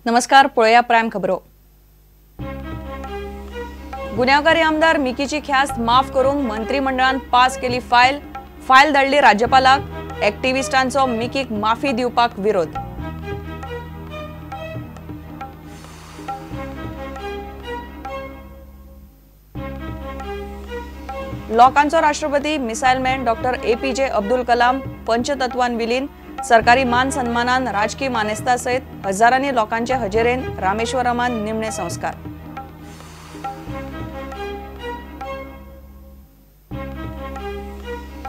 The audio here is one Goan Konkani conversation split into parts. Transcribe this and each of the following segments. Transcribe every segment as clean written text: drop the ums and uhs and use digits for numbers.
नमस्कार, पळोवया प्रायम खबरो. गुन्यांवकारी आमदार मिकीची ख्यास्त माफ करूंक मंत्रिमंडळान पास केली फायल. फायल धाडली राज्यपालाक. एक्टिविस्टांचो मिकीक माफी दिवपाक विरोध. लोकांचो राष्ट्रपती missile man doctor APJ Abdul Kalam पंचतत्वान विलीन. सरकारी मान सन्मानान राजकीय मानेस्ता सयत हजारांनी लोकांचे हजेरेन रामेश्वरमान निमणे संस्कार.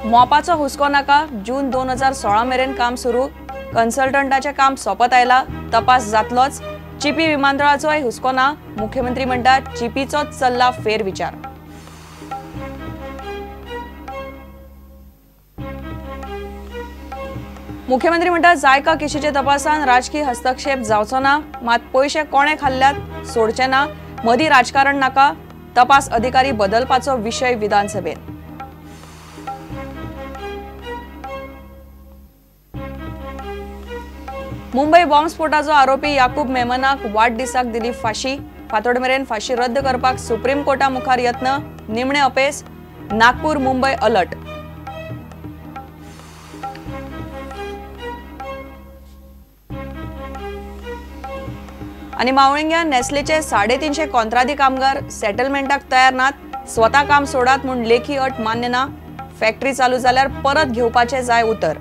मोपाचो हुस्को नाका, जून 2016 मेरेन काम सुरू. कन्सल्टंटाचें काम सोंपत आयला, तपास जातलोच. चिपी विमानतळाचोय हुस्को ना, मुख्यमंत्री म्हणटा चिपीचोच चल्ला फेरविचार. मुख्यमंत्री म्हणटा जायका केशीच्या तपासान राजकीय हस्तक्षेप जावचो ना, मात पयशे कोणे खाल्ल्यात सोडचे ना, मदीं राजकारण नाका. तपास अधिकारी बदलपाचो विशय विधानसभेत. मुंबय बॉम्बस्फोटाचो आरोपी याकूब मेमनाक वाडदिसाक दिली फाशी. फांतोड मेरेन फाशी रद्द करपाक सुप्रीम कोर्टा मुखार यत्न, निमणे अपेस. नागपूर मुंबय अलर्ट. आनी मावळिंग्या नेस्लेचे 350 कॉंत्रादी कामगार सेटलमेंटाक तयार नात. स्वता काम सोडात म्हूण लेखी अट मान्य ना. फॅक्टरी चालू जाल्यार परत घेवपाचें जाय उतर.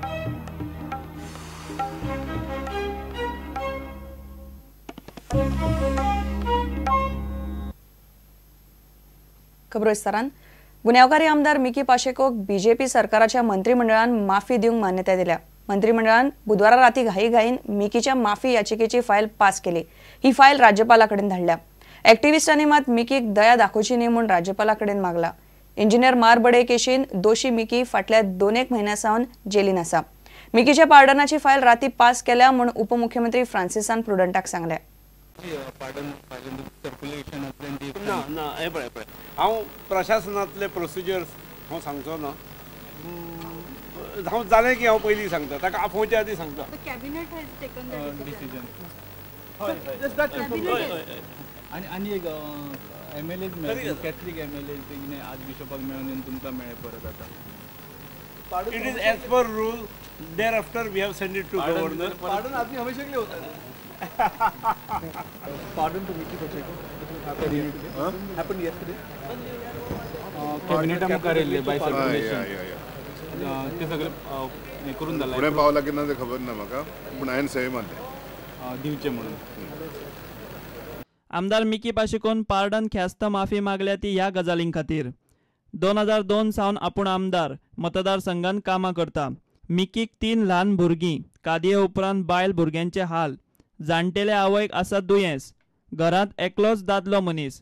खबरो विस्तारान. गुन्यांवकारी आमदार मिकी पाशेकोक बीजेपी सरकाराच्या मंत्रिमंडळान माफी दिवंक मान्यताय दिल्या. मंत्रिमंडळान बुधवारा राती घाईघाईन मिकीच्या माफी याचिकेची फायल पास केली. ही फायल राज्यपाला कडेन धाडल्या. एक्टिविस्टांनी मात मिकीक दया दाखोवची न्ही म्हूण राज्यपाला कडेन मागला. इंजिनियर मारबडे केशीन दोशी मिकी फाटल्या 2-1 म्हयन्या सावन जेलीन आसा. मिकीच्या पार्डनाची फायल राती पास केल्या म्हूण उपमुख्यमंत्री फ्रांसिसान प्रुडंटाक सांगलें. ना ना, हें पळय पळय, हांव प्रशासनांतले प्रोसिजर्स हांव सांगचो ना. हांव जालें की हांव पयलीं सांगता, ताका आपोवच्या आदीं सांगता. आनी एक M L A Catholic M L A आज बिशोपाक मेळून तुमकां मेळ्ळें परत आतां. It is as per rule, thereafter we have send it to governor. Pardon Aadmi हमेशा के लिए होता है. Pardon to Mickey Pacheco happened yesterday. कॅबिनेटा मुखार येयल्ले बाय सर्क्युलेशन ते सगळे हें करून जालां. फुडें पावला की ना तें खबर ना म्हाका, पूण हांवें सही मारलें दिवचें म्हणून. आमदार मिकी पाशेकोन पार्डन ख्यास्त माफी मागल्या ती ह्या गजालीं खातीर. 2002 सावन आपूण आमदार मतदारसंघान कामां करता. मिकीक 3 ल्हान भुरगीं, कादये उपरांत बायल भुरग्यांचे हाल, जाणटेले आवयक आसा दुयेंस, घरांत एकलोच दादलो मनीस,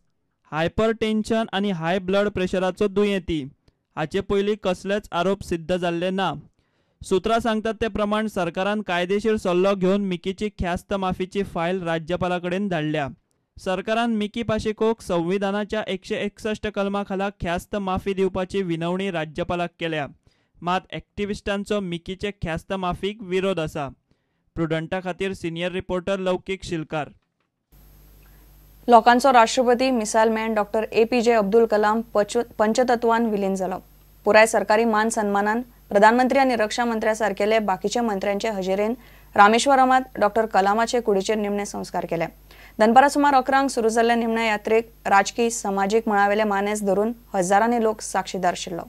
हायपर टेन्शन आनी हाय ब्लड प्रेशराचो दुयेंती. हाचे पयलीं कसलेच आरोप सिद्ध जाल्ले ना. सुत्रां सांगतात ते प्रमाण सरकारान कायदेशीर सल्लो घेवन मिकीची ख्यास्त माफीची फायल राज्यपाला कडेन धाडल्या. सरकारान मिकी पाशेकोक संविधानाच्या 161 कलमा खाला ख्यास्त माफी दिवपाची विनवणी राज्यपालाक केल्या. मात एक्टिविस्टांचो मिकीचे ख्यास्त माफीक विरोध आसा. प्रुडंटा खातीर सिनियर रिपोर्टर लौकीक शिलकार. लोकांचो राष्ट्रपती missile man doctor APJ Abdul Kalam पंचतत्वान विलीन जालो. पुराय सरकारी मान सन्मानान प्रधानमंत्री आनी रक्षा मंत्र्या सारकेले बाकीच्या मंत्र्यांचे हजेरेन रामेश्वरमात डॉक्टर कलामाचे कुडीचेर निमणे संस्कार केले. दनपारा सुमार 11 सुरू जाल्ल्या निमण्या यात्रेक राजकी समाजीक मळावेले मानेस धरून हजारांनी लोक साक्षीदार आशिल्लो.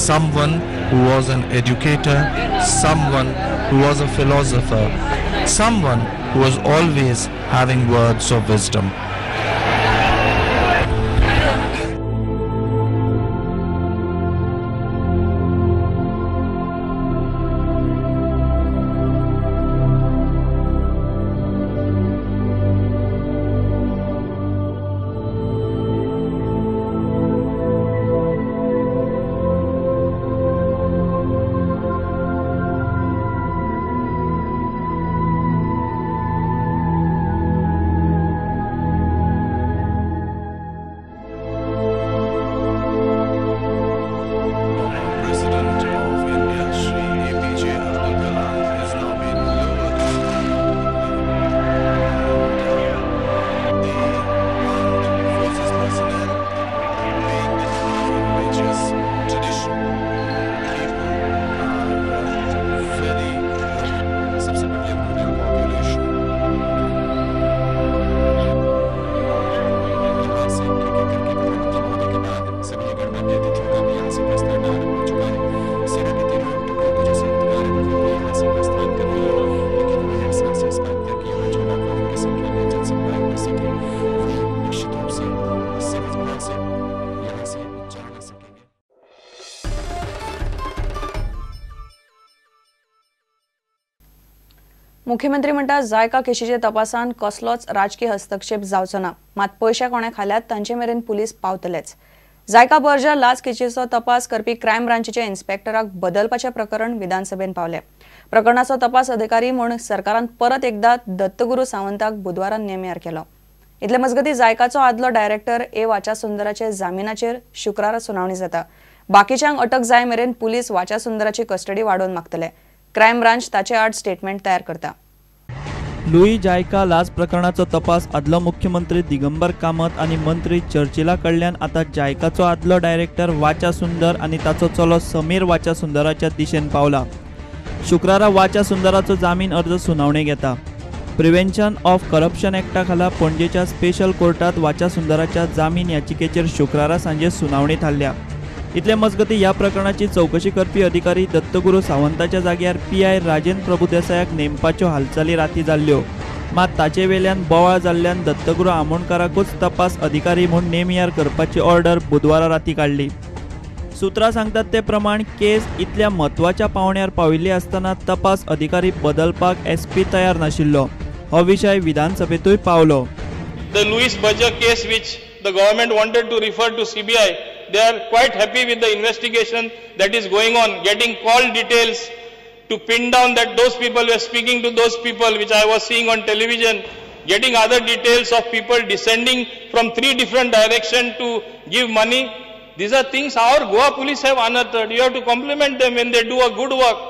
Someone who was an educator, someone who was a philosopher, someone who was always having words of wisdom. मुख्यमंत्री म्हणटा जायका केशीच्या तपासान कसलोच राजकीय हस्तक्षेप जावचो ना, मात पयशे कोणे खाल्यात तांचे मेरेन पुलीस पावतलेच। जायका बर्जर लाच केशीचो तपास करपी क्रायम ब्रांचीच्या इन्स्पेक्टराक बदलपाचें प्रकरण विधानसभेन पावलें। प्रकरणाचो तपास अधिकारी म्हूण सरकारान परत एकदा दत्तगुरू सावंताक बुधवारा नेमियार केलो। इतले मजगती जायकाचो आदलो डायरेक्टर ए वाचा सुंदराचे जामिनाचेर शुक्रारा सुनावणी जाता। बाकीच्यांक अटक जाय मेरेन पुलीस वाचा सुंदराची कस्टडी वाडोवन मागतले। क्रायम ब्रांच ताचे आड स्टेटमेंट तयार करता। लुई जायका लाच प्रकरणाचो तपास आदलो मुख्यमंत्री दिगंबर कामत आनी मंत्री चर्चिला कडल्यान आतां जायकाचो आदलो डायरेक्टर वाचा सुंदर आनी ताचो चलो समीर वाचा सुंदराच्या दिशेन पावला। शुक्रारा वाचा सुंदराचो जामीन अर्ज सुनावणेक येता। प्रिव्हेन्शन ऑफ करप्शन एक्टा खाला पणजेच्या स्पेशल कोर्टात वाचा सुंदराच्या जामीन याचिकेचेर शुक्रारा सांजे सुनावणी थारल्या। इतले मजगती ह्या प्रकरणाची चौकशी करपी अधिकारी दत्तगुरू सावंताच्या जाग्यार पीआय राजेंद्र प्रभुदेसायाक नेमपाच्यो हालचाली राती जाल्ल्यो, मात ताचे वेल्यान बोवाळ जाल्ल्यान दत्तगुरू आमोणकाराकूच तपास अधिकारी म्हूण नेमियार करपाची ऑर्डर बुधवारा राती काडली। सूत्रां सांगतात ते प्रमाण केस इतल्या म्हत्वाच्या पावंड्यार पाविल्ली आसतना तपास अधिकारी बदलपाक एसपी तयार नाशिल्लो। हो विशय विधानसभेतूय पावलो। The Louis Berger case which the government wanted to refer to CBI, they are quite happy with the investigation that is going on, getting call details to pin down that those people were speaking to those people which I was seeing on television, getting other details of people descending from 3 different directions to give money. These are things our Goa police have unearthed. You have to compliment them when they do a good work.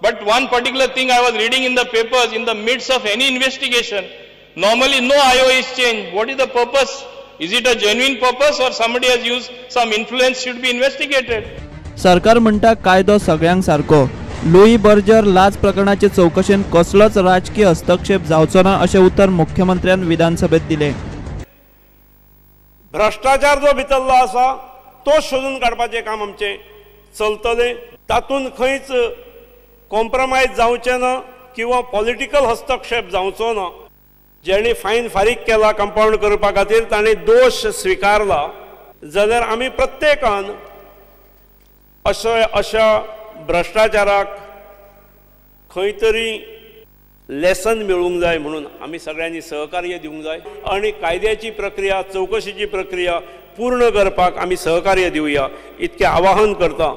But one particular thing I was reading in the papers, in the midst of any investigation, normally no IO is changed. What is the purpose? Is it a genuine purpose or somebody has used some influence should be investigated? सरकार म्हणटा कायदो सगळ्यांक सारको। लुई बर्जर लाच प्रकरणाचे चौकशेन कसलोच राजकीय हस्तक्षेप जावचो ना अशें उतर मुख्यमंत्र्यान विधानसभेत दिले। भ्रष्टाचार जो भितरलो आसा तो शोधून काडपाचें काम आमचें चलतलें। तातूंत खंयच कॉम्प्रोमायज जावचें ना किंवा पॉलिटिकल हस्तक्षेप जावचो ना। जेणे फायन फारीक केला कंपावंड करपा खातीर ताणें दोश स्विकारला जाल्यार आमी प्रत्येकान अशा भ्रष्टाचाराक खंय तरी लेसन मेळूंक जाय म्हणून आमी सगळ्यांनी सहकार्य दिवंक जाय आनी कायद्याची प्रक्रिया, चवकशीची प्रक्रिया पूर्ण करपाक आमी सहकार्य दिवया इतकें आवाहन करता।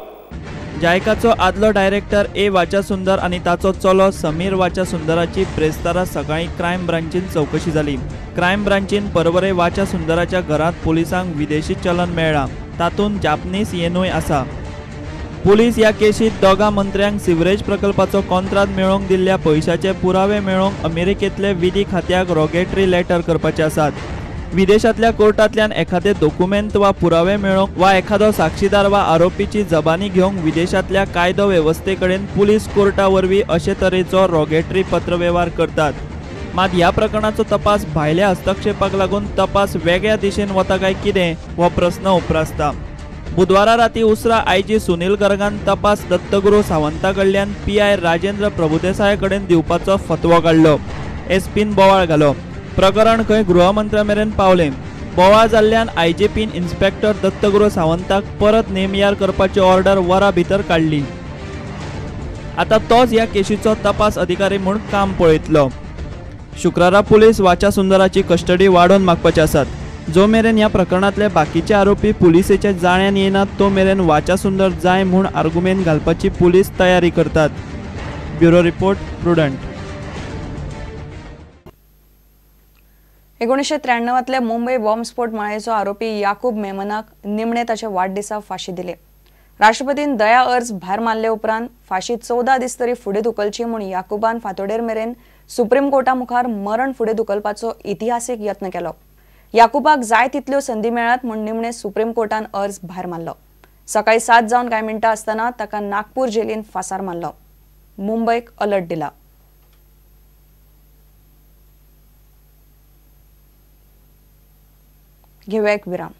जायकाचो आदलो डायरेक्टर ए वाचा सुंदर आनी ताचो चलो समीर वाचा सुंदराची ब्रेस्तारा सकाळीं क्रायम ब्रांचीन चवकशी जाली। क्रायम ब्रांचीन परवरे वाचा सुंदराच्या घरांत पुलिसांक विदेशी चलन मेळ्ळां, तातूंत जापनीस येनूय आसा। पुलीस ह्या केशींत दोगां मंत्र्यांक सिवरेज प्रकल्पाचो कॉन्त्राद मेळोवंक दिल्ल्या पयशाचे पुरावे मेळोवंक अमेरिकेंतले विधी खात्याक रोगेटरी लेटर करपाचे आसात। विदेशांतल्या कोर्टांतल्यान एखादे दोकुमेंत वा पुरावे मेळोवंक वा एखादो साक्षीदार वा आरोपीची जबानी घेवंक विदेशांतल्या कायदो वेवस्थे कडेन पुलीस कोर्टा वरवीं अशे तरेचो रोगेटरी पत्रवेव्हार करतात। मात ह्या प्रकरणाचो तपास भायल्या हस्तक्षेपाक लागून तपास वेगळ्या दिशेन वता काय कितें हो प्रस्न उप्रासता। बुधवारा राती उसरा आयजी सुनील गर्गान तपास दत्तगुरू सावंता कडल्यान पीआय राजेंद्र प्रभुदेसाय कडेन दिवपाचो फतवो काडलो। एसपीन बोवाळ घालो। प्रकरण खंय गृहमंत्र्या मेरेन पावलें। बोवाळ जाल्ल्यान आयजीपीन इन्स्पेक्टर दत्तगुरू सावंताक परत नेमियार करपाची ऑर्डर वरा भितर काडली। आतां तोच ह्या केशीचो तपास अधिकारी म्हूण काम पळयतलो। शुक्रारा पुलीस वाचा सुंदराची कस्टडी वाडोवन मागपाचे आसात। जो मेरेन ह्या प्रकरणांतले बाकीचे आरोपी पुलिसेच्या जाळ्यान येनात तो मेरेन वाचा सुंदर जाय म्हूण आर्गुमेंत घालपाची पुलीस तयारी करतात। Bureau report, Prudent. 1993तल्या मुंबय बॉम्बस्फोट माळेचो आरोपी याकूब मेमनाक निमणे ताच्या वाडदिसा फाशी दिली। राष्ट्रपतीन दया अर्ज भायर मारले उपरांत फाशी 14 दीस तरी फुडें धुकलची म्हूण याकूबान फांतोडेर मेरेन सुप्रीम कोर्टा मुखार मरण फुडें धुकलपाचो इतिहासीक यत्न केलो। याकूबाक जाय तितल्यो संदी मेळात म्हूण निमणे सुप्रीम कोर्टान अर्ज भायर मारलो। सकाळी 7 जावन कांय मिनटां आसतना ताका नागपूर जेलीन फासार मारलो। मुंबयक अलर्ट दिला। घेवया एक विराम।